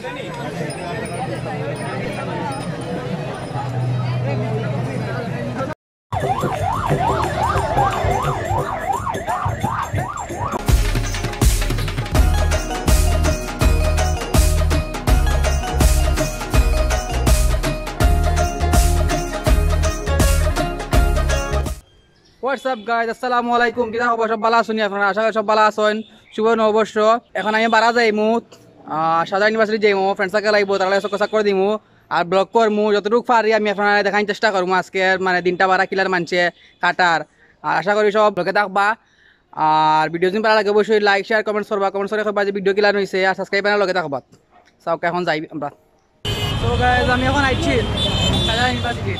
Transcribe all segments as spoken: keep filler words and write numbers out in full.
What's up guys, আসসালামু আলাইকুম। কিতা খবর, সব ভালা আছইন নি আপনারা? আশা করি সব ভালা আছইন। শুভ নববর্ষ। এখন আমি বারা যাইমু, আহ, শাহজালাল ইউনিভার্সিটি যাইমু, friend circle আইবো, তারার লগে চক্কর চাক্কর দিমু, আর vlog করমু, যতটুক পারি আমি আপনারারে দেখাইন চেষ্টা করমু আজকের মানে দিনটা বারা কিলার মানষে কাটার। আর আশা করি সব লগে থাকবা, আর video যদি ভালা লাগে অবশ্যই like, share, comments করবা, comments করি কইবা যে video কিলান অইছে, আর subscribe করি লগে থাকবা। So, okay, এখন যাই আমরা। So guys, আমি এখন আইছি শাহজালাল ইউনিভার্সিটি।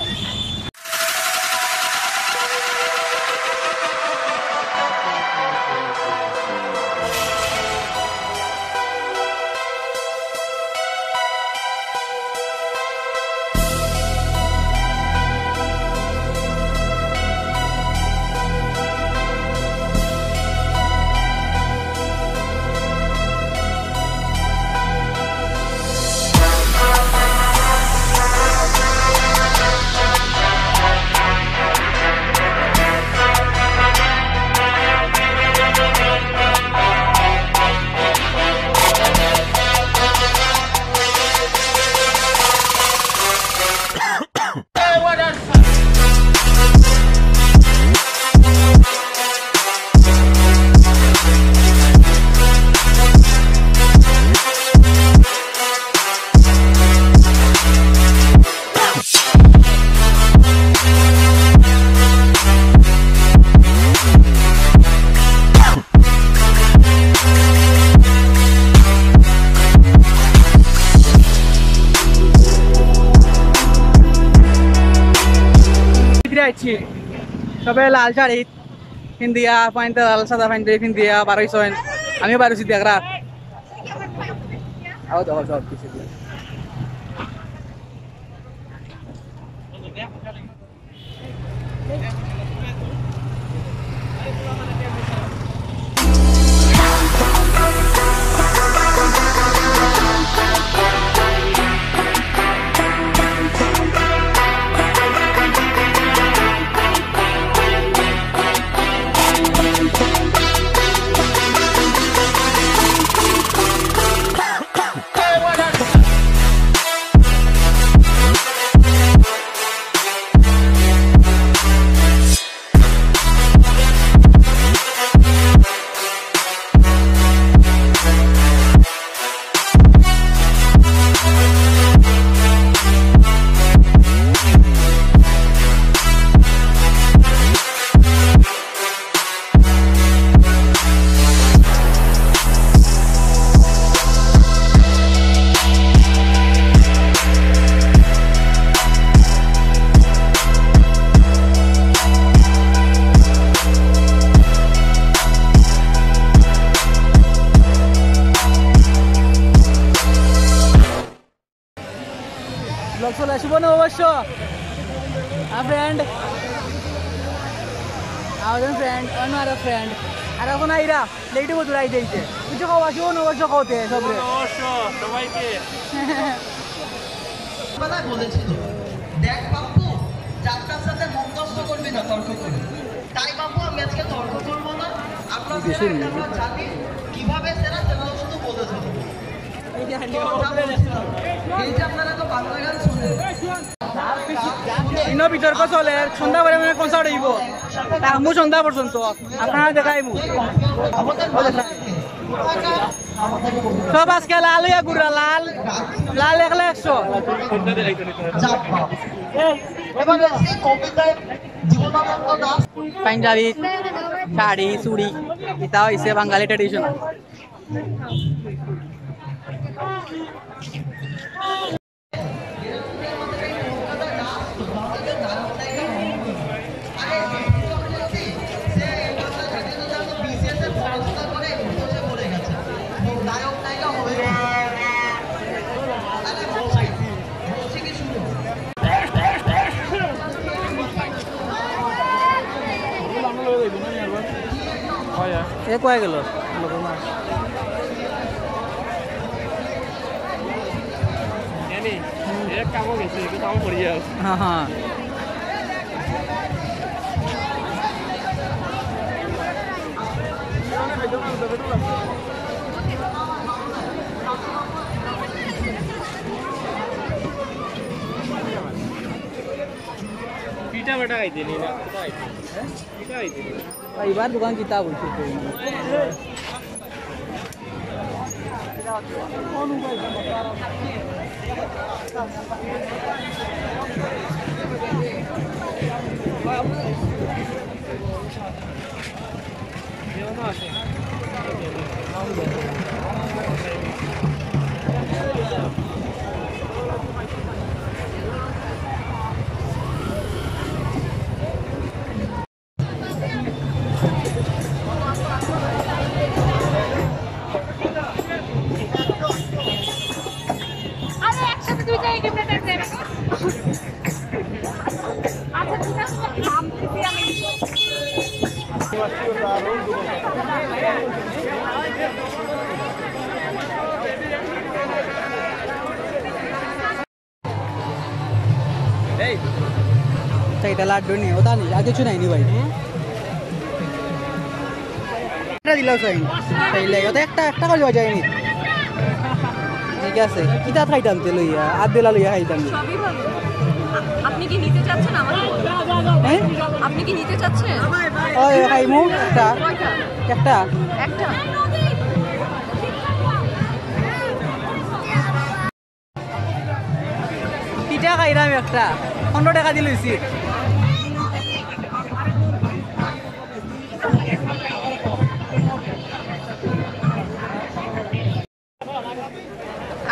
ভিতরে আইছি, সবে লাল শাড়ি পিন্দিয়া, পাঞ্জাবি, লাল সাদা পাঞ্জাবি পিন্দিয়া বার অইছইন। আমিও বার অইছি দেখরা। আও, আও, আও, পিছে দিয়া। Vlog চলে, শুভ নববর্ষ। আর friend, আমাদের friend, অন্য আরো friend, আর এখন আইরা, late হবো তোরা আইতে আইতে। কিছু কও, শুভ নববর্ষ কও তে, সবরে। শুভ নববর্ষ, সবাইকে। ছোটবেলায় বলেছিল, "দেখ বাপু, যাত্রার সাথে মুখস্থ করবি না, তর্ক করে।" তাই বাপু, আমি আজকে তর্ক করবো না। আপনার দেশে ছেলে নেই। আমরা জানি কিভাবে সেরা, সেগুলো শুধু বলে যাবো। তো যা বলছিলাম, এই যে আপনারা তো বাংলা গান শুনেন। ইনো বিতর্ক চলে, সন্ধ্যা পরে মানে concert হইব। থাকমু সন্ধ্যা পর্যন্ত, আপনারা দেখাইমু। সব আজকে লাল হইয়া ঘুরা, লাল, লাল একলা একশো। পাঞ্জাবি, শাড়ি, চুড়ি, ইতা হইছে বাঙালি tradition। এ কই গেল? হ্যাঁ, হ্যাঁ। পিঠা বেটা খাইতে নি না, কোথায়? পিঠা খাইতে নি। এবার দোকান কিতা বলছে তো? আরে, একসাথে দুইটা এলিমিনেটেড দেবে। আচ্ছা, ঠিক আছে, নাম দিছি আমি। এই। তা ইটা লাড্ডু নি, ওটা নি, আর কিছু নাই নি ভাই। একটা দিলাও সাইন। তাইলে ওটা একটা, একটা করে দেওয়া যায়নি। ঠিক আছে, কিতা খাইতাম তে লইয়া, আর দিলা লইয়া খাইতাম। সবই ভালো। আ-, আপনি কি নিতে চাচ্ছেন আমাকে? হ্যাঁ? আপনি কি নিতে চাচ্ছেন? ওই খাইমু একটা। কয়টা? একটা। একটা? পিঠা খাইলাম একটা, পনেরো টাকা দিল হইছে।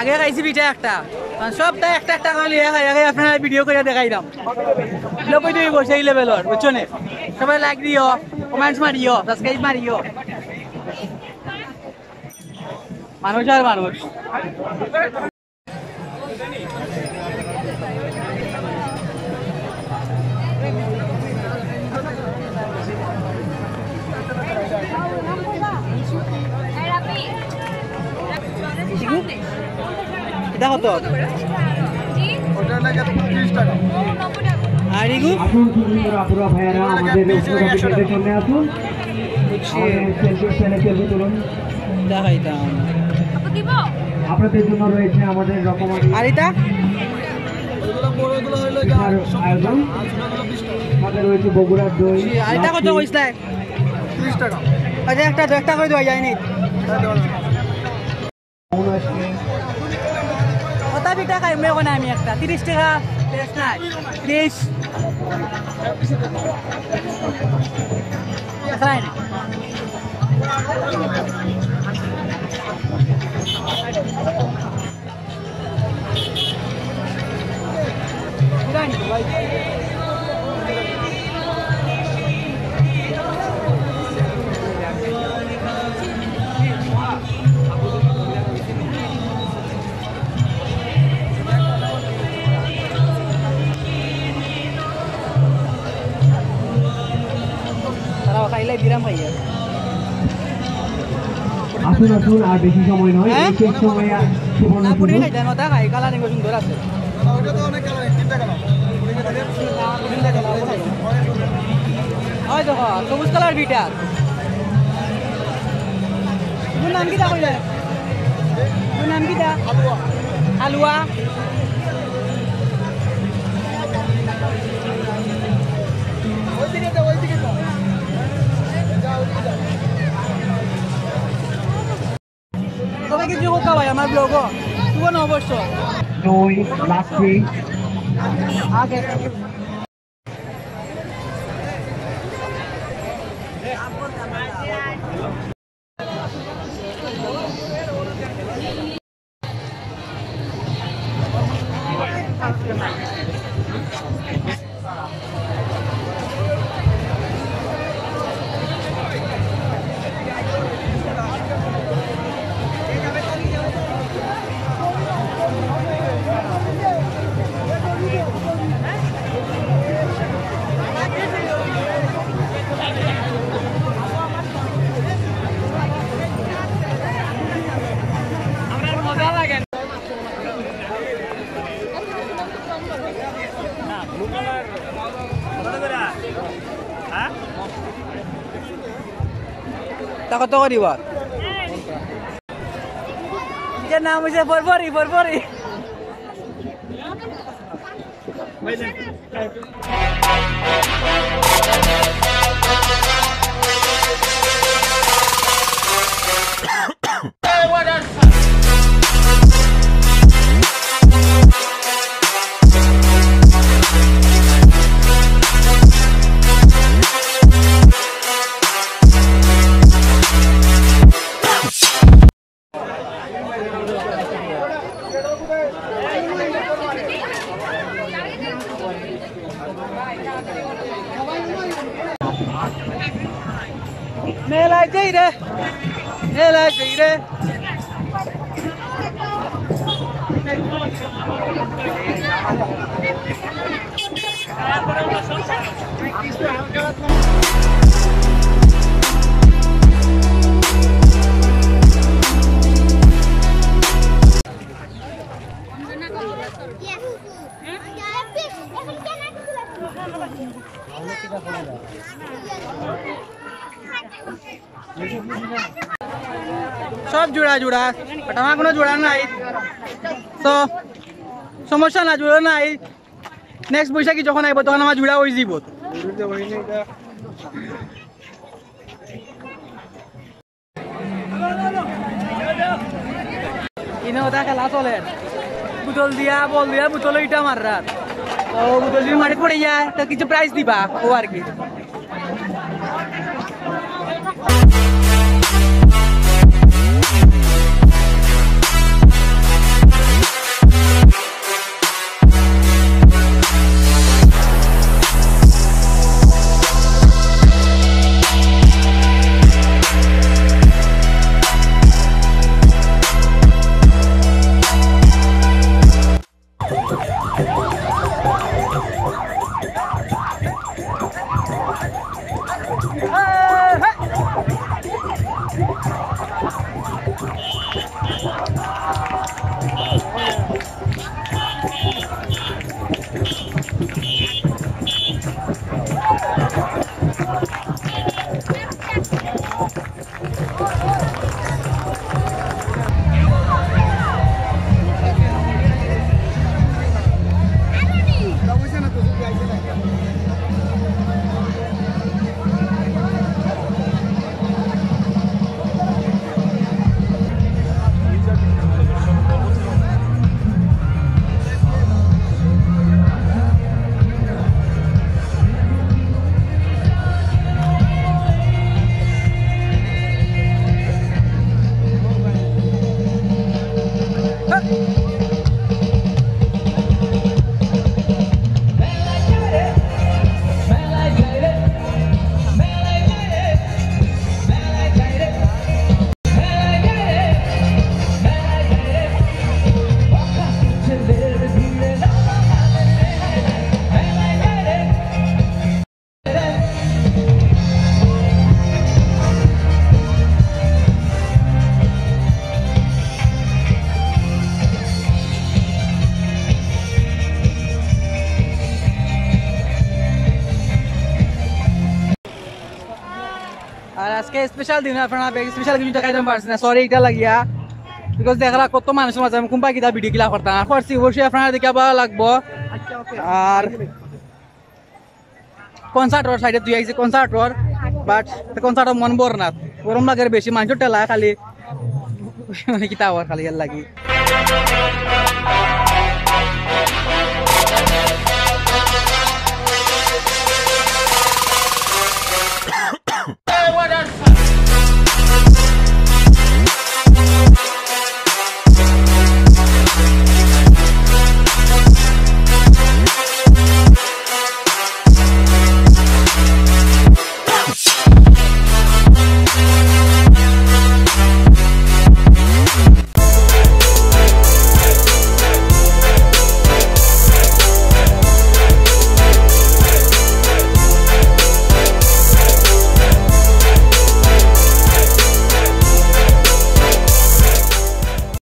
আগে খাইছি পিঠা একটা, মানে সব তাই একটা একটা করে লইয়া খাই, আগে আপনারা ভিডিও করে দেখাইলাম। লোক ওই দুই বসে এই লেভেলর, বুঝছো নি? সবাই লাইক দিও, কমেন্টস মারিও, সাবস্ক্রাইব মারিও। মানুষ আর মানুষ। এটা কত? ওটা লাগে তিরিশ টাকা। আর এগু? আসুন সুন্দর আপুরা ভাইয়ারা, আমাদের রবীন্দ্র কফি সেন্টারের সামনে আসুন। বুঝছি। আমাদের সেলফি স্ট্যান্ডে সেলফি তুলুন। দেখাইতাম। আপনাদের জন্য রয়েছে আমাদের রকমারি আর এটা? পিঠার আয়োজন। সাথে রয়েছে বগুড়ার দই, আর এটা কত লাচ্ছি। কইছলায়? তিরিশ টাকা। আচ্ছা, একটা, একটা করে দেওয়া যায়নি। ওটা পিঠা খাই, মনে হয় না আমি একটা। তিরিশ টাকা, বেশ নাই। তিরিশ। খাই না। তারা খাইলে বিরাম খাইয়া। আসুন, আসুন, আর বেশি সময় নয়, হ্যাঁ? এই শেষ সময়ে আর সুবর্ণ না, পুডিং সুযোগ। খাইতে না, ওটা খাই, কালারিং সুন্দর আছে। ওটা তো অনেক কালারিং, তিনটা কালার। ওই দেখো, সবুজ কালার বিটা। এগুর নাম কিতা কইলে? এগুর নাম কিতা? হালুয়া। হালুয়া। ওইদিকে যাও, ওইদিকে যাও। যাও, ওইদিকে যাও। তবে কিছু হোক ভাই, আমার ব্লগও। তুই না অবশ্য। দই, লাচ্ছি। আগে। তা কত করি বার? এটার নাম হইছে ফরফরি, ফরফরি। মেলায় যাই রে, মেলায় যাই রে। সব জোড়া জোড়া, but আমার কোনো জোড়া নাই। তো সমস্যা না, জোড়া নাই। নেক্সট বৈশাখী যখন আইব, তখন আমার জোড়া হয়ে যাব। ইনো ওটা খেলা চলে, বোতল দিয়া, বল দিয়া, বোতল ইটা মাররার। তো বোতল যদি মাটিত পড়ে যায়, তো কিছু প্রাইজ দিবা, ও আর কি। আর আজকে স্পেশাল দিন, আপনারা স্পেশাল কিছু দেখাইতাম পারছি না, সরি, এটা লাগিয়া। বিকজ দেখরা কত মানুষর মাঝে আমি কুম্বা কিতা ভিডিও কিলা করতাম, আর করছি অবশ্যই আপনারা দেখে ভালো লাগবো। আর কনসার্টর সাইডে তুই আইছি কনসার্টর, বাট কনসার্টর মন ভর না, গরম লাগের বেশি, মানুষর ঠেলা খালি, কিতা আবার খালি এর লাগি।